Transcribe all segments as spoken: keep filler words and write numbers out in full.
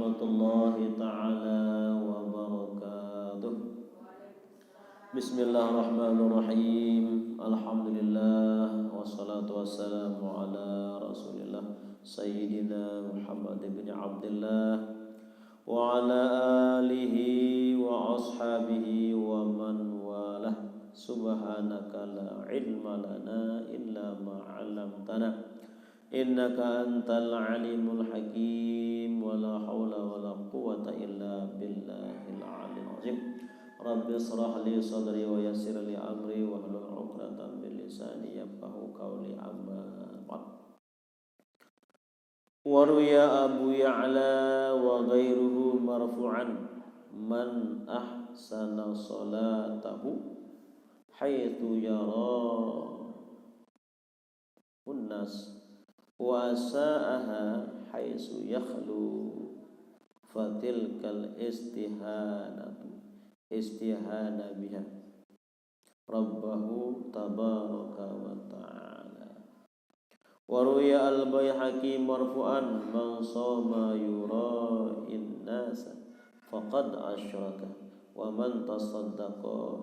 warahmatullahi taala wabarakatuh. Bismillahirrahmanirrahim. Alhamdulillah, wassalatu wassalamu ala Rasulillah, Sayyidina Muhammad bin Abdullah, wa ala alihi wa ashabihi wa man walah. Subhanaka la ilma lana illa ma 'allamtana, innaka antal alimul hakim. Wa la haula wa la quwwata illa billahil aliyil azim. Rabbi israh li sadri wa yassir li amri wahlul 'uqdatam min lisani yafqahu qawli. Amma ba'd. Wa ruya Abu Ya'la wa ghairuhu marfu'an, man ahsana salatahu haitsu yara unnas wa asa'aha haitsu yakhlu, fatilkal istihanatu, istihana biha rabbahu tabaraka wa ta'ala. Wa ruya al-Baihaqi marfu'an, man shoma yura'in nasa faqad asyraka, wa man tasaddaqa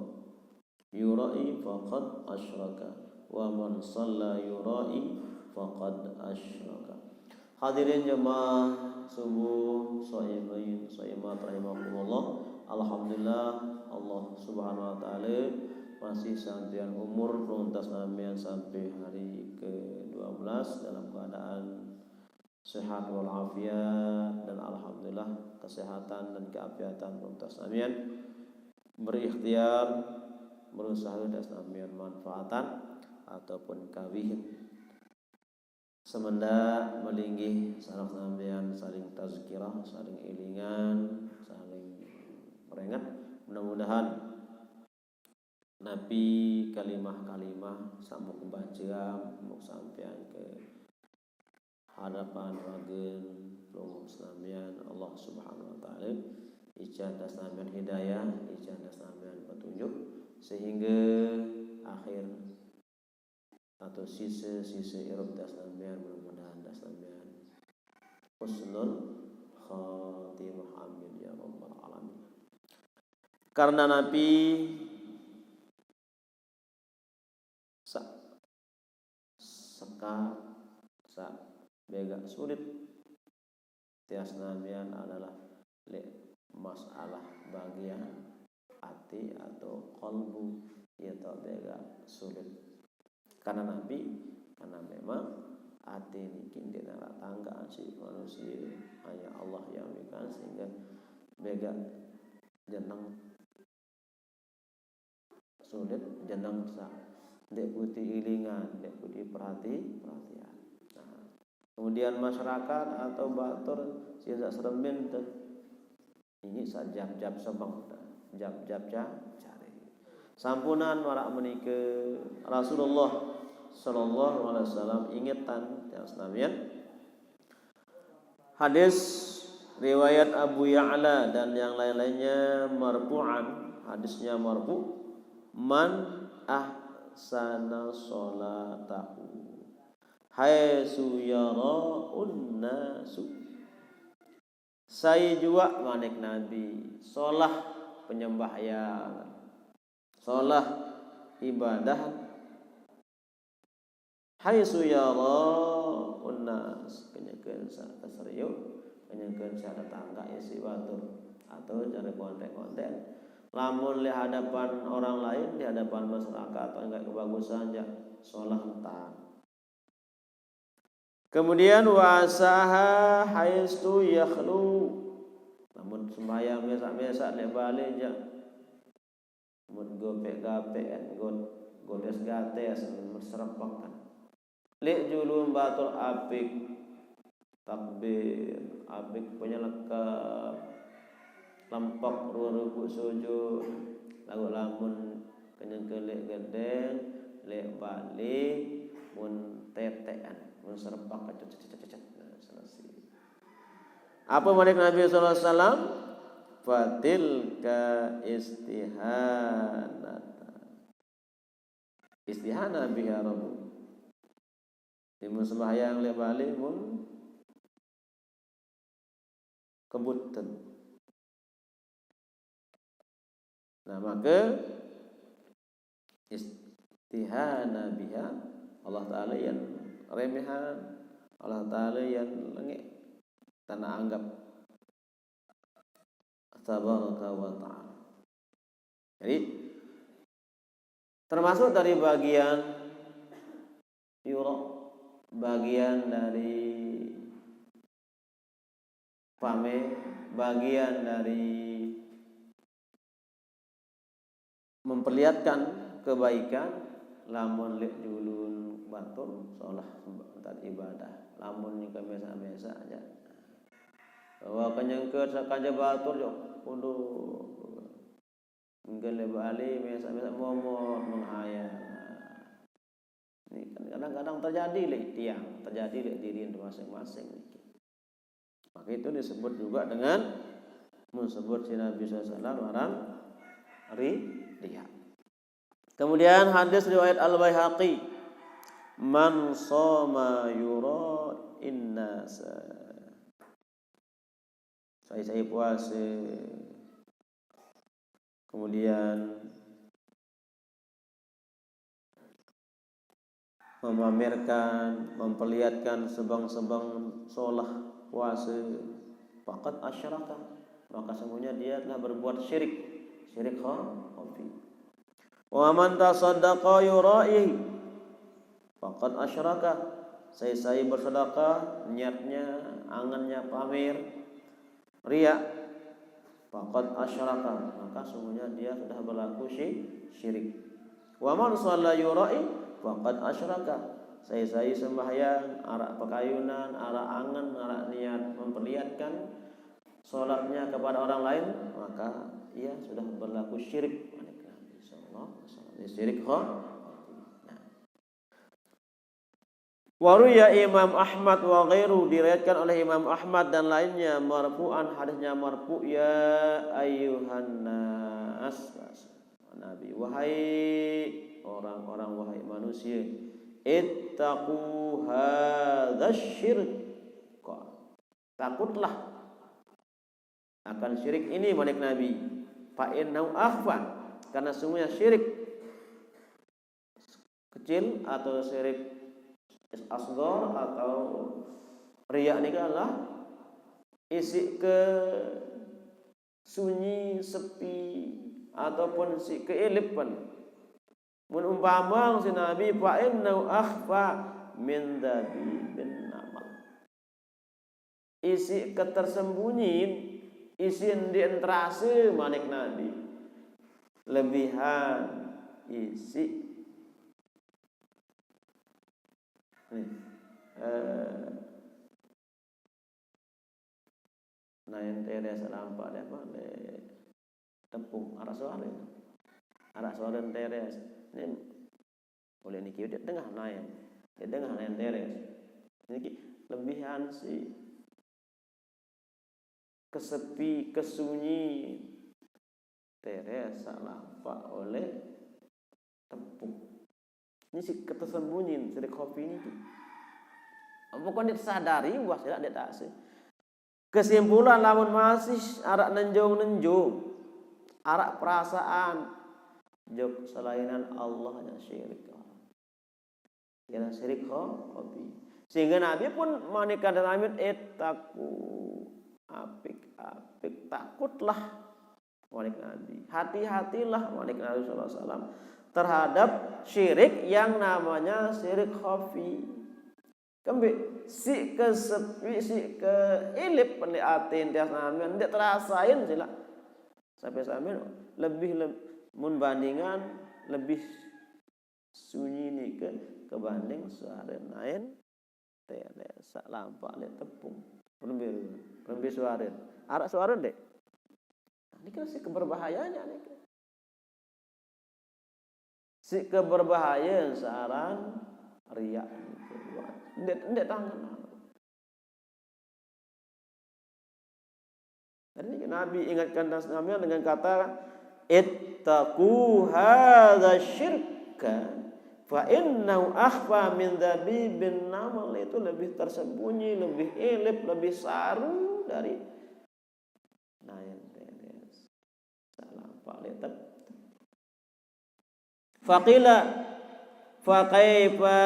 yura'i faqad asyraka, wa man shalla yura'i faqad asyraka. Hadirin jemaah subuh, shaimin, shaimat rahimakumullah. Alhamdulillah, Allah Subhanahu wa taala masih sampean umur pelungguh ta senamian sampai hari kedua belas dalam keadaan sehat walafiat, dan alhamdulillah kesehatan dan keafiatan pelungguh ta senamian berikhtiar berusaha ta senamian manfaatan ataupun kawihin. Semenjak melinggih sanak senamian saling tazkirah, saling ilingan, saling peringat. Mudah-mudahan napi kalimah-kalimah saq mauq baceng, mauq sampeang ke hadapan ragen pelungguh senamian, Allah Subhanahu wa taala ican ta senamian hidayah, ican ta senamian petunjuk, sehingge akhir atau sise-sise irup ta senamian, mudah-mudahan ta senamian husnul khatimah. Amin ya rabbal alamin. Karena napi saq seka, saq begaq sulit tiang senamian adalah leq masalah bagian ati atau qalbu, ie taoq begaq sulit. Karena napi? Karena memang ati niki ndeq naraq tanggeqan siq manusie, hanya Allah yang mikan, sehingge begaq jeneng sulit, jeneng saq ndeq putih ilingan, ndeq putih perhati-, perhatian. Nah, kemudian masyarakat atau batur side saq serembin te, ini saq jap-jap sebeng te, jap-jap ca-, care. Sampunan maraq menike Rasulullah sallallahu alaihi wasallam ingetan tiang senamian. Hadis riwayat Abu Ya'la dan yang lain-lainnya marfu'an, hadisnya marfu', "Man ahsana sholatahu haitsu yarahun nasu." Sai juaq manik Nabi, solah penyembahyang, solah ibadah, haitsu yarahun nas, kenyeken saq teserioq, kenyeken saq tetanggeq isiq batur, atau care konteq-konteq. Lamun leq hadapan orang lain, leq hadapan masyarakat, enggak kebagusan jaq solah entan. Kemudian, wa asa'aha haitsu yakhlu. Lamun sembahyang mesaq-mesaq leq bale jaq mut gopeq-gapeqan, got-, gotes-gates, mut serepekan. Leq julun batur apik takbir, apik penyelekep, lempek rue rukuk sujud, laguq lamun kenyeke leq gedeng, leq bale, mun teteqan, mun serepek, cet, cet, cet, cet, cet. Nah, selesai. Apa manik Nabi sallallahu alaihi wasallam? "Fatilka istihanatan." Istihana biha rabbu. Timun sembahyang leq bale mun kebut ten. Nah, maka istihana biha, Allah Ta'ala yang remehan, Allah Ta'ala yang lengek, tanah anggap, tabaraka wa ta'ala. Jadi, termasuk dari bagian yura, bagian dari pamer, bagian dari memperlihatkan kebaikan, lamun lek julun batur, solah tempat ibadah. Lamun nyengke mesak-mesak aja. Bahwa kenyengke sakanja batur, yo, waduh. Mungkin lebih ahli, mesak-mesak momot, menghayal. Nah, ini kan kadang-kadang terjadi lek tiang, terjadi lek diri masing-masing. Maka itu disebut juga dengan, mun sebut si Nabi sallallahu alaihi wasallam aran ri-, riya. Kemudian hadis riwayat Al-Baihaqi, "Man shoma yura'in nasa." Sai-sai puasa, kemudian memamerkan, memperlihatkan sebang-sebang solah puasa, faqad asyraka, maka sungguhnya dia telah berbuat syirik, syirik kha-, khafi. Wa man tasaddaqa yura'i, faqad asyraka, sai-sai bersedekah, niatnya, angannya pamer, riya, faqad asyraka, maka sungguhnya dia sudah berlaku syi-, syirik. Wa man shalla yura'i, faqad asyraka, sai-sai sembahyang, arak pakayunan, arak angan, arak niat memperlihatkan sholatnya kepada orang lain, maka ia sudah berlaku syirik. Jadi, syirik kha-, nah. Waruya Imam Ahmad wa ghairu, diriwayatkan oleh Imam Ahmad dan lainnya, marfu'an, hadisnya marfu, "Ya ayyuhan nas," Nabi, "Wahai orang-orang, wahai manusia, ittaqu hadzasy syirka." Takutlah akan syirik ini, manik Nabi. Fa innahu akhfa, karena sungguhnya syirik kecil atau syirik asghar atau riya ini adalah isi ke sunyi, sepi, ataupun si keilipan. Mun umpama si Nabi, fa innahu akhfa min dabibin namal. Isi ketersembunyiin, isi ndeq terase, manik Nabi. Lebihan isi. Nih, eh, naen teres lampaq leq apa, leq tepung, araq suare. Araq suare teres. Ini oleh niki ndeq dengah naen. Ndeq dengah naen teres. Niki lebihan si kesepi, kesunyi. Teres saq lampaq oleh tepung. Ini si ketersembunyiin syirik khafi niki. Pokokne ndeq sadari, wah, silaq ndeq tase. Kesimpulan, lamun masih araq nenjung-nenjung, araq perasaan, jok selainan Allah, jaq syirik. Kira syirik kha-, khafi. Sehingga Nabi pun manik kance sami, "Ittaqu," apik-apik, takutlah, manik Nabi. Hati-hatilah, manik Nabi sallallahu alaihi wasallam, terhadap syirik yang namanya syirik khafi. Kembeq siq kesepi, siq keilip leq aten tiang sami, ndeq terasain silaq. Sampai sami lebih lem-, mun bandingan lebih sunyi nike kebanding suare naen teres saq lampaq leq tepung. Berembe, berembe suare? Araq suare ndeq? Nah, nike siq keberbahayanya nike. Siq keberbahaye saq aran riak nike. Ndeq, ndeq tangen. Jadi Nabi ingatkan sami dengan kata, "Ittaqu hadza syirka fa innahu akhfa min dabibin namal." Itu lebih tersembunyi, lebih ilip, lebih saru dari tep-, faqila, "Fa kaifa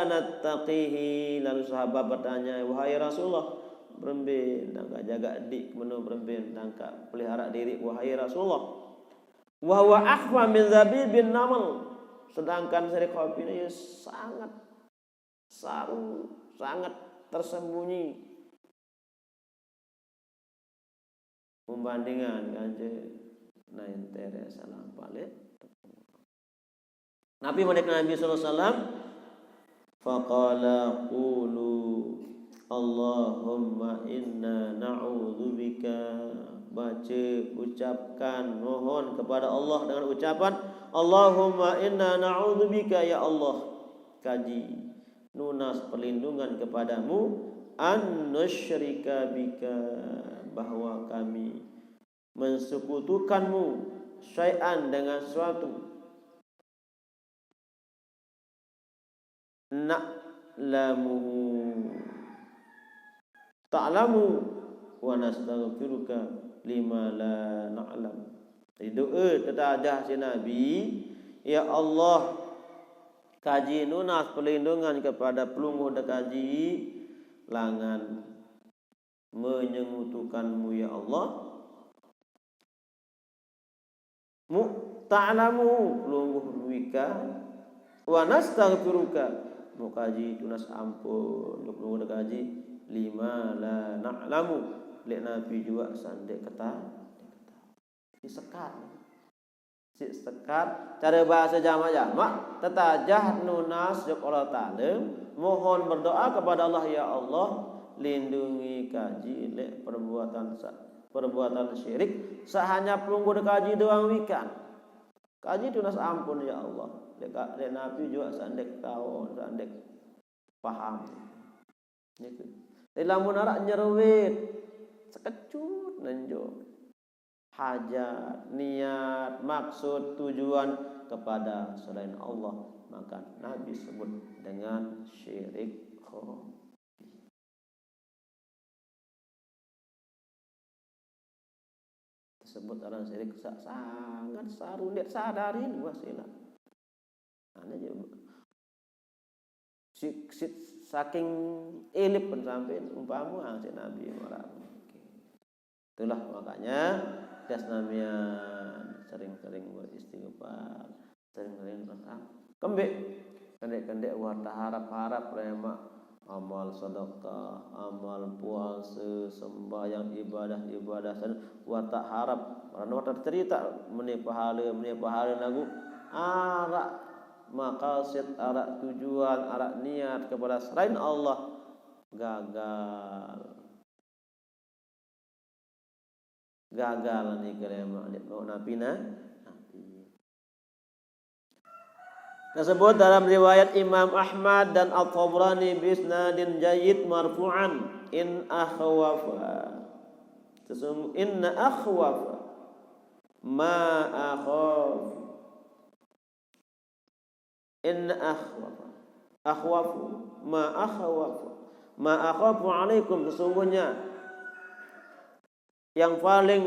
nattaqihi?" Lalu sahabat bertanya, "Wahai Rasulullah, berembe tangka jaga dik meno, berembe tangka pelihara diri, wahai Rasulullah? Wa huwa akhfa min zabibin namal." Sedangkan sirik khafi ini sangat saru, sangat tersembunyi. Membandingan kance naen tere salah pale. Napi manik Nabi sallallahu alaihi wasallam? Faqala qulu Allahumma inna na'udzubika. Baca, ucapkan, mohon kepada Allah dengan ucapan Allahumma inna na'udzubika, ya Allah. Kaji, nunas perlindungan kepadamu, an nusyrika bika, bahwa kami mensekutukanmu syai'an dengan sesuatu, na'lamuhu, ta'lamu, wa nastaghfiruka lima la na'lam. Jadi doa tetajah si Nabi, ya Allah, kaji nunas perlindungan kepada pelungguh dekaji langan menyekutukanmu ya Allah. Mu ta'lamu, pelungguh wikan, wa nastaghfiruka, mu kaji tunas ampun, pelungguh dekaji, lima la na'lamu, lek napi juak sandek keta-, disekat. Si sekat, cara bahasa jamak-jamak, tetajah nunas jok Allah Ta'ala, mohon berdoa kepada Allah, ya Allah, lindungi kaji lek perbuatan sa-, perbuatan syirik, sahanya pelungguh dekaji doang wikan. Kaji tunas ampun, ya Allah. Lek ka-, lek napi juak sandek taon, sandek paham. Niku. Lek lamun arak nyerewet, sekecut nenjo. Hajat, niat, maksud, tujuan kepada selain Allah, maka Nabi sebut dengan syirik khafi. Tersebut aran syirik sa-, sangat saru, ndak sadarin wah sila. Ane je si, si, saking elip pun sampai umpama si Nabi marah. Itulah makanya das namian sering-sering beristighfar, sering-sering berdoa. Kembek, kendek-kendek wah taharap-harap lemak amal sedekah, amal puasa, sembahyang, ibadah-ibadah, sen-, wah taharap. Karena wah cerita meni pahala, meni pahala lagu arak maqasid, arak tujuan, arak niat kepada selain Allah gagal. Gagal ni kelemak dia. Mau napi na? Napi. Tersebut dalam riwayat Imam Ahmad dan At-Tabrani bisnadin jayyid marfu'an. In akhwafa. Sesungguh, inna akhwafa ma akhafu. Inna akhwafa. Akhwafu. Ma akhwafu. Ma akhafu alaikum. Sesungguhnya yang paling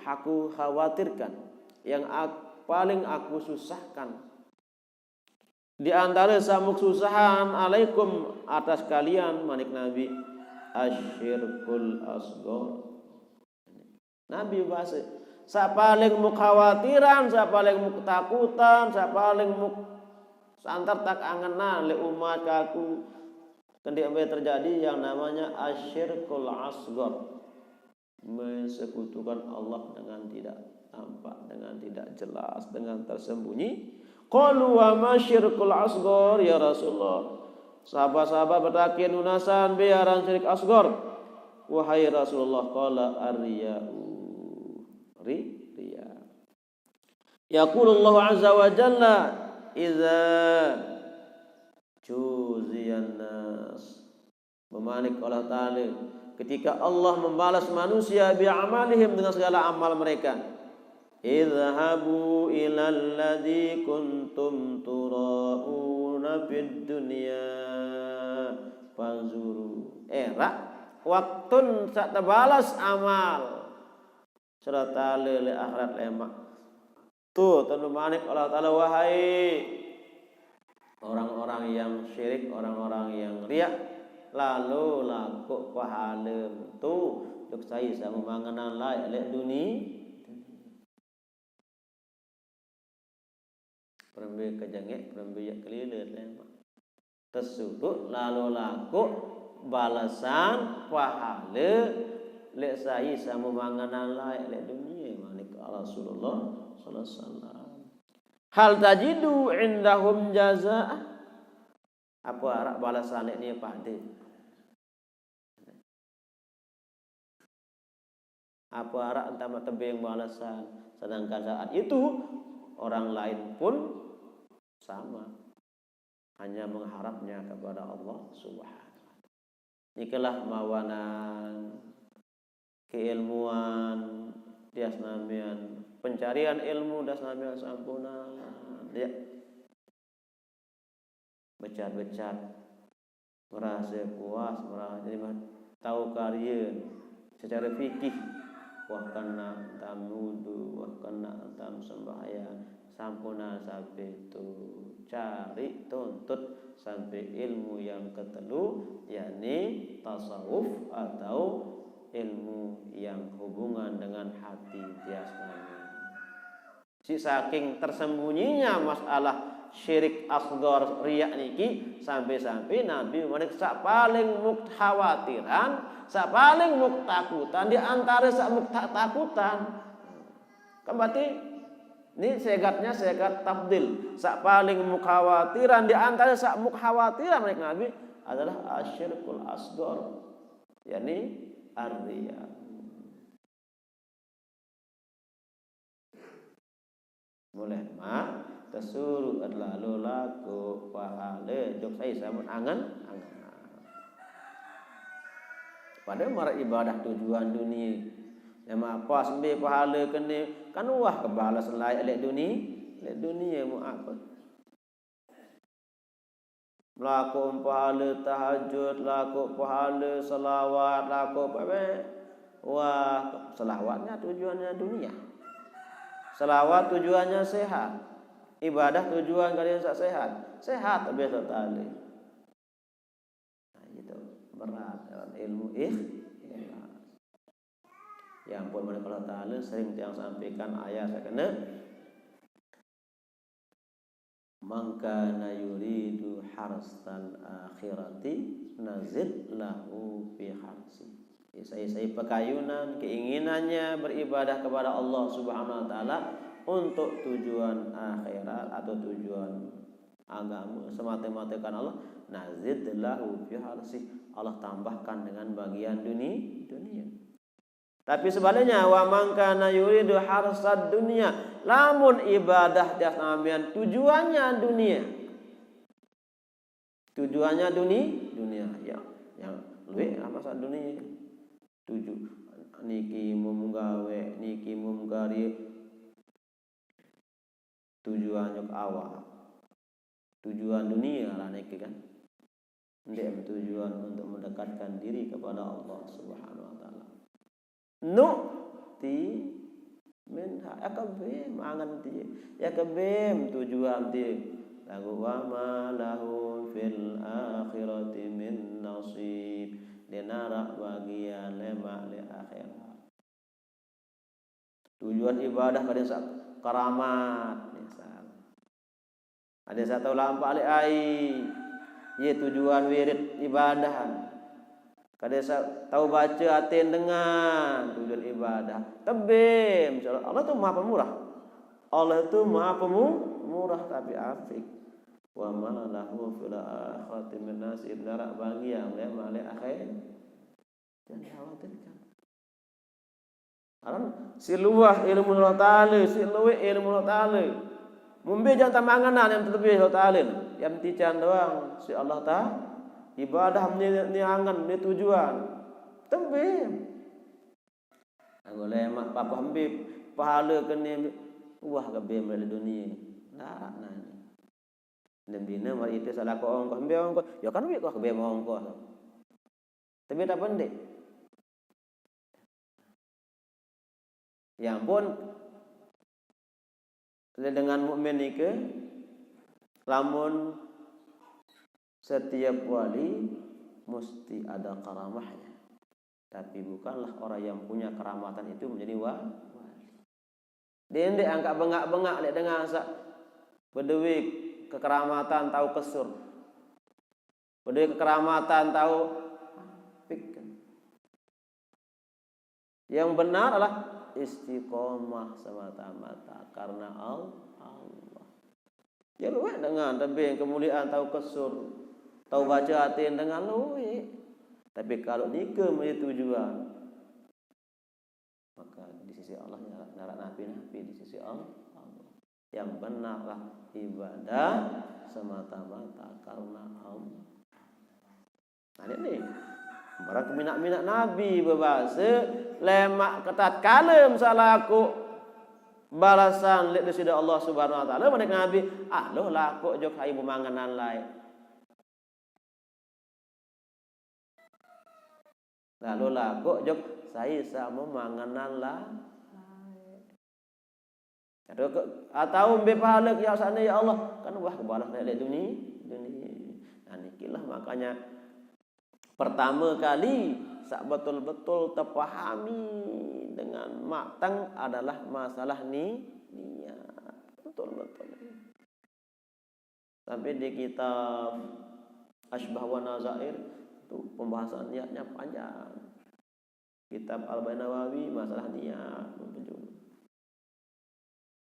aku khawatirkan, yang ak-, paling aku susahkan di antara samuk susahan alaikum atas kalian, manik Nabi, asyirkul asghar. Nabi bahasa, sa paling mu khawatiran, sa paling mu ketakutan, sa paling mu santar tak angenan le umat kaku. Kendi ambil terjadi yang namanya asyirkul asghar. Mensekutukan Allah dengan tidak tampak, dengan tidak jelas, dengan tersembunyi. Qalu wa ma syirkul asghar, ya Rasulullah. Sahabat-sahabat betaken unasan be aran syirik asghar. Wahai Rasulullah, qala ar-riya'u. Ri-, riya. Yaqulullahu azza wa jalla, "Idza juziyan nas." Memanik Allah Ta'ala, ketika Allah membalas manusia bi amalihim, dengan segala amal mereka. "Idhabu ila alladzi kuntum tura'una fid dunya fanzuru." Era waktun sak tebalas amal. Serata lele akhirat lemak. Tu, telu manik Allah Ta'ala, wahai orang-orang yang syirik, orang-orang yang riak, lalu laku pahala tu, duk sai sama manganan lain lek dunia. Perembe kejengek, perembe yak kelilir lemak. Tesuruh lalu laku balasan pahala lek sai sama manganan lain lek dunia, manik Rasulullah sallallahu alaihi wasallam. Hal tajidu indahum jazaa? Apa arak balasan lek ni pade? Apa arak entama tebeng balasan? Sedangkan saat itu orang lain pun sama, hanya mengharapnya kepada Allah Subhanahu wa Ta'ala. Nikalah mawanan keilmuan dias namian, pencarian ilmu dias namian sampunan. Ya. Becat-becat, merasa puas, merasa jadi mah tahu karya secara fikih. Wah kena entam wudu, wah kena entam sembahyang, sampunan sampai tu cari tuntut sampai ilmu yang ketelu, yakni tasawuf atau ilmu yang hubungan dengan hati jasmani. Si saking tersembunyinya masalah syirik asghar, riak niki, sampai-sampai Nabi manik sak paling muk khawatiran, sak paling muk takutan di antara sak muk tak takutan. Kan berarti ini segatnya segat tafdil. Sak paling muk khawatiran di antara sak muk khawatiran manik Nabi adalah asyirkul asghar, yakni ar-riya. Mulai mak tesuruh lalu laku pahala jok sai samun angan angan. Pada mara ibadah tujuan dunia. Yang apa sembe pahala kene kan wah kebalas lain lek dunia, lek dunia mu apa? Laku pahala tahajud, laku pahala selawat, laku apa? Wah, selawatnya tujuannya dunia. Selawat tujuannya sehat. Ibadah tujuan kalian sak sehat. Sehat lebih tali. Nah, itu berat dalam ilmu ikh-, ikhlas. Ya ampun, mereka Allah Ta'ala sering yang sampaikan ayat saya kena. "Man kana yuridu harsal akhirati nazid lahu fi harsi." Isai-isai pakayunan keinginannya beribadah kepada Allah Subhanahu wa Ta'ala untuk tujuan akhirat atau tujuan agama semata-mata kan Allah, nazid lahu fi harsi, Allah tambahkan dengan bagian dunia, dunia. Tapi sebaliknya, wa man kana yuridu harsad dunya, lamun ibadah tiap sampean tujuannya dunia. Tujuannya dunia, dunia ya. Yang luwih apa sak dunia? Tuju niki mum gawe, niki mum karya. Tujuannya ke awak. Tujuan dunia lah niki kan. Ndak tujuan untuk mendekatkan diri kepada Allah Subhanahu wa Ta'ala. Nu'ti minha, ya kebem angan ti, ya kebem tujuan ti. Lagu wa ma lahu fil akhirati min nasib. Dia narak bagian lemak le akhirat. Tujuan ibadah kadang sak keramat, misal. Ada sak tahu lampak le ai, ye tujuan wirid ibadah. Kadang sak tahu baca aten dengan tujuan ibadah. Tebem, insya Allah, Allah tu maha pemurah. Allah tu maha pemurah tapi afik. Wa ma lahu fil akhirati min nasib, narak bagian le male akhir. Jangan dikhawatirkan. Aran si luah ilmu Allah Ta'ala, si luwe ilmu Allah Ta'ala. Mumbe jangan tamanganan yang terlebih Allah Ta'ala. Yang tican doang si Allah Ta'ala. Ibadah ni, ni angan, ni tujuan. Tebem. Aku lemak papa hembe pahala kene wah kebem dari dunia. Nah, nah. Dem dina mari itu salah ko ongkos, hembe ongkos. Ya kan wik ko kebem ongkos. Tapi tak pendek. Ya ampun. Jadi dengan mukmin nike, lamun setiap wali mesti ada karamahnya. Tapi bukanlah orang yang punya keramatan itu menjadi wa-, wali. Dende angkat bengak-bengak lek dengan sak bedewi kekeramatan tau kesur. Bedewi kekeramatan tau pikir. Yang benar adalah istiqomah semata-mata karena Al-, Allah. Ya luwek dengan tebing kemuliaan tau kesur, tau baca atin dengan luwek. Tapi kalau nike menjadi tujuan, maka di sisi Allah narak, narak napi-napi di sisi Allah. Yang benarlah ibadah semata-mata karena Allah. Nah, ini nih. Barang keminak-minak Nabi bebasa, lemak ketat kalem salaku balasan lek desida Allah Subhanahu wa Taala, menek Nabi, ah, lo laku jok hai memanganan lai. Lalu laku jok sai sa memanganan lai. Atau ke, atau mbe pahala ke ya sana ya Allah, kan wah kebalas lek dunia, dunia. Nah, nikilah makanya pertama kali sak betul-betul terpahami dengan matang adalah masalah ni, niat. Betul-betul. Sampai di kitab Asybah wa Nazair itu pembahasan niatnya panjang. Kitab Arba'in Nawawi masalah niat.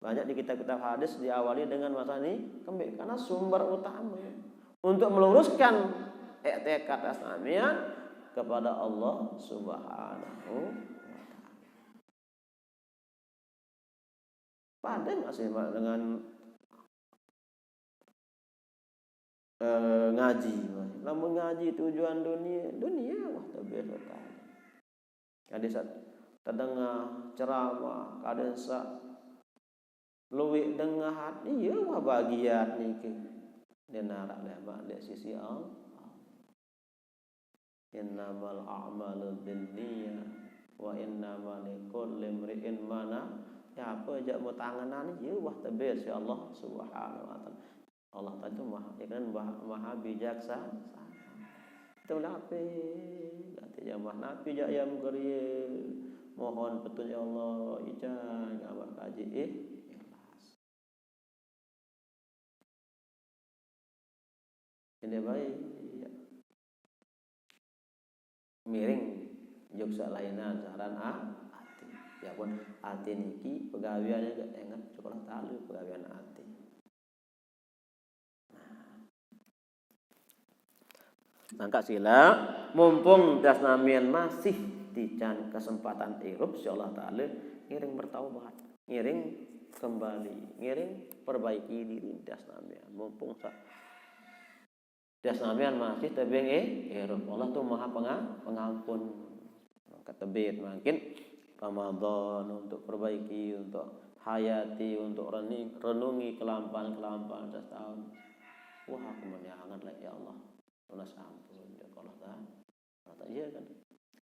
Banyak di kitab-kitab hadis diawali dengan masalah ini kembali karena sumber utama untuk meluruskan iktikad atas niat kepada Allah Subhanahu wa Taala. Pada masih dengan eh, ngaji. Lamun ngaji tujuan dunia, dunia wah terbiasa tadi. Kadang sa terdengar ceramah, kadang sa luwek dengar hati, iya wah bagiat niki. Dia narak lemak dek sisi Allah. Innamal a'malu binniyah wa innama likulli imri'in ma nawa. Ya apa jak mau tanganan ya wah tebel si Allah Subhanahu wa Taala. Allah Taala itu maha, ya kan, maha, maha bijaksana. Itu napi, kata ya mah napi jak yang gerie mohon petunjuk Allah, ican ngawak kaji eh ikhlas. Ini baik ya. Miring jok sak lainan saran a ati. Ya pun ati niki pegaweane gak ingat sekolah talu pegawean ati. Nah. Mangka sila mumpung das namian masih tican kesempatan irup si Allah Taala ngiring bertaubat, ngiring kembali, ngiring perbaiki diri das namian mumpung sa das namian masih tebing eh, eh Allah tuh maha penga-, pengampun. Maka tebit mungkin Ramadan untuk perbaiki, untuk hayati, untuk renungi, renungi kelampahan-kelampahan setahun. Wah, aku menyangat lah ya Allah. Tunas ampun ya Allah kan. Kata iya kan.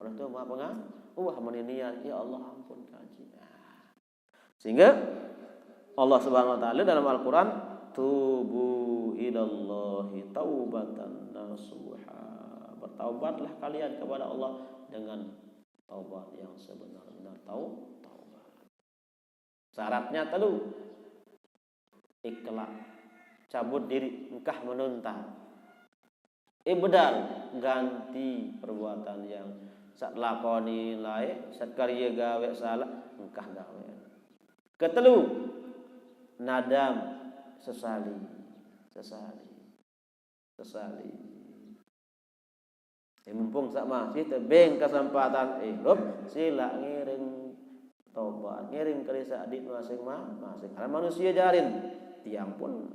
Allah tuh maha pengampun. Wah, meninian ya Allah ampun kaji. Nah. Sehingga Allah Subhanahu wa taala dalam Al-Qur'an, "Tubu ilallahi taubatan nasuha." Bertaubatlah kalian kepada Allah dengan taubat yang sebenar-benar tau-, taubat. Syaratnya telu. Ikhlas. Cabut diri, engkah menuntar. Ibdal, ganti perbuatan yang sak lakoni lae, sak karya gawe salah, engkah gawe. Ketelu, nadam, sesali, sesali, sesali. Ya, mumpung sak masih tebeng kesempatan irup, sila ngiring tobat, ngiring kerisa di masing-masing. Karena manusia jarin, tiang pun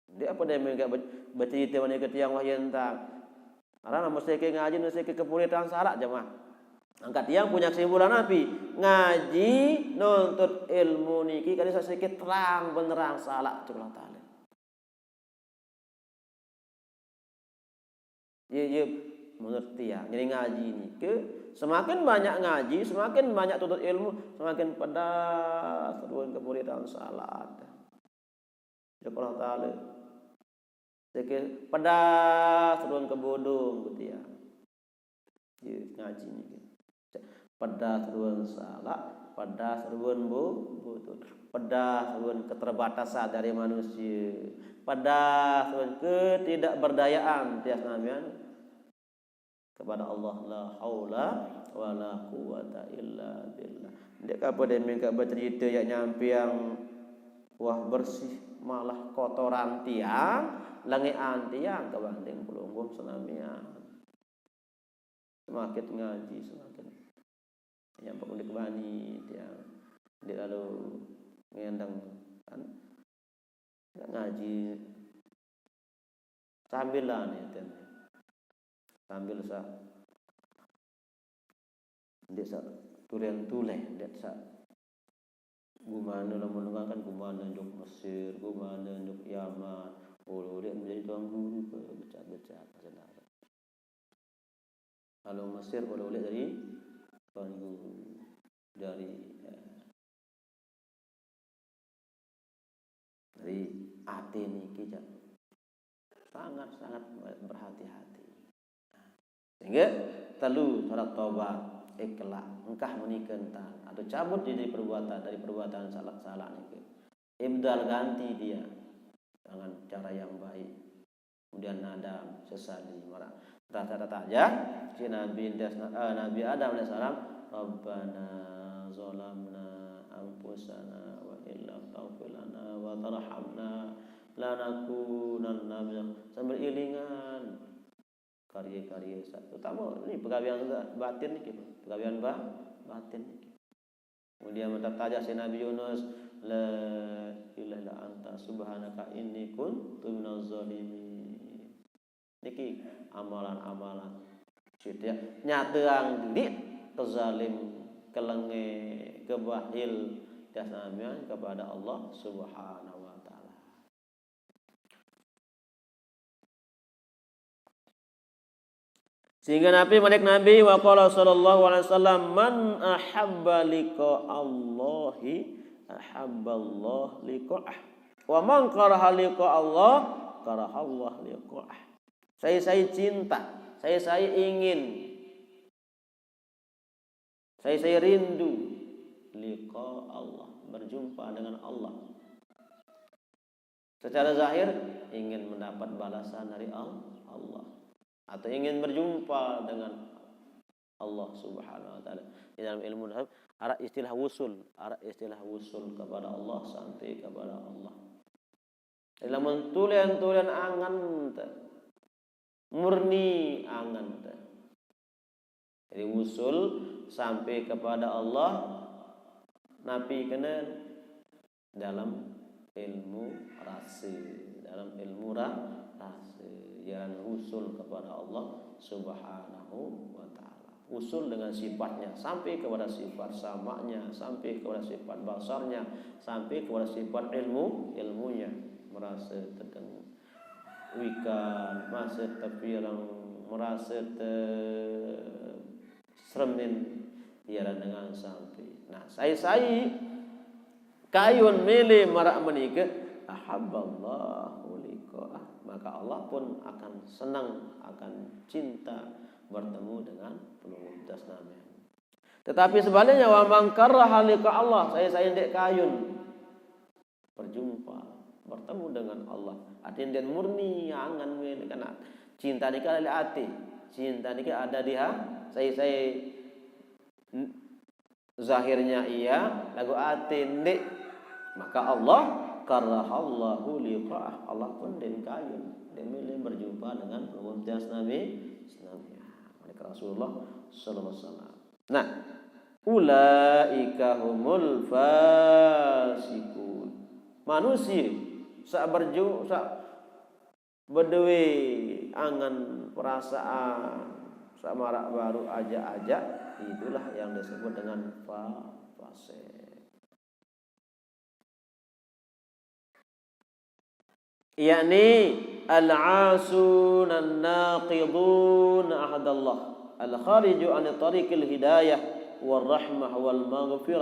dia apa dia mega bercerita mana ke tiang wahyu entang. Karena mesti ke ngaji, mesti ke kepuritan salah jemaah. Angkat tiang punya kesimpulan api? Ngaji, nuntut ilmu niki kali sedikit terang benerang salah tu Allah Taala. Iya, iya, mengerti ya. Jadi ngaji nike Semakin banyak ngaji, semakin banyak tuntut ilmu, semakin pedas turun kemuridan salat. Ya Allah Ta'ala. Siki pedas turun ke bodong gitu ya. Ya, ngaji ni. Pedas turun salat, pedas turun bu, bu, pedas turun keterbatasan dari manusia, pedas turun ketidakberdayaan tiap namian kepada Allah. La haula wala quwwata illa billah. Dia apa dia minta bercerita yang nyampiang wah bersih, malah kotoran tiang, lengean tiang kebanding pelungguh senamian. Semakin ngaji, semakin yang pun dikebani tiang. Dia lalu ngendang kan ngaji sambil lah ni tiang. Sambil sa ndik sa tulen tuleh, ndik sa gumana lamun kan gumana juk Mesir, gumana juk Yaman. Oh, dia menjadi tuan guru ke becat-becat saudara. Kalau Mesir boleh oleh dari tuan guru dari eh, dari ati niki sangat-sangat berhati-hati. Sehingga telu syarat tobat, ikhlas, engkah menikah entan atau cabut dari perbuatan dari perbuatan salah-salah niki. Ibdal ganti dia dengan cara yang baik. Kemudian nadam, sesali, marah. Rata-rata aja si Nabi eh, Nabi Adam alaihissalam, Rabbana zalamna anfusana wa illam taghfir lana wa tarhamna lanakunanna minal sambil ilingan karya-karya sa- terutama ini pegawaian batin ni, pegawaian ba, batin ni. Kemudian mata tajah si Nabi Yunus, la ilaha illa anta subhanaka inni kuntu minaz zalimin. Niki amalan-amalan situ ya nyateang diri kezalim, kelenge, kebahil dasamian kepada Allah Subhanahu wa taala. Sehingga Nabi malik Nabi wa qala sallallahu alaihi wasallam, man ahabba liqa Allahi ahabballah liqa'ah, wa man karaha liqa Allah karahallah liqa'ah. Saya saya cinta, saya saya ingin, saya saya rindu liqa Allah, berjumpa dengan Allah. Secara zahir ingin mendapat balasan dari Allah atau ingin berjumpa dengan Allah Subhanahu wa taala. Di dalam ilmu nahwu ada istilah wusul, ada istilah wusul kepada Allah, sampai kepada Allah. Dalam tulen-tulen angan te, murni angan te. Jadi wusul sampai kepada Allah napi kena dalam ilmu rasa, dalam ilmu ra, rasa yang usul kepada Allah Subhanahu wa taala. Usul dengan sifatnya sampai kepada sifat samanya, sampai kepada sifat basarnya, sampai kepada sifat ilmu ilmunya, merasa terdengar wikan, merasa terpirang, merasa ter seremin ialah dengan sampai. Nah, sai-sai kayun milih marak menikah, ahabballahu liqa'ah. Maka Allah pun akan senang, akan cinta bertemu dengan pelungguh dasnami. Tetapi sebaliknya, wa man karaha liqa Allah, sai-sai ndik kayun berjumpa, bertemu dengan Allah. Artinya dia murni angan ini kan cinta ni kan ada hati. Cinta ni kan ada di ha, saya saya zahirnya iya lagu hati ndik. Maka Allah karahallahu liqa'ah. Allah pun den kayun, den milih berjumpa dengan penguntias Nabi Nabi Rasulullah sallallahu alaihi wasallam. Nah, ulaika humul fasikun. Manusia sak berju sak bedewe angan perasaan sak marak baru aja-aja, itulah yang disebut dengan fa fasik. Yakni al-asun an-naqidun ahdallah. Al-khariju an tariqil hidayah war rahmah wal maghfirah.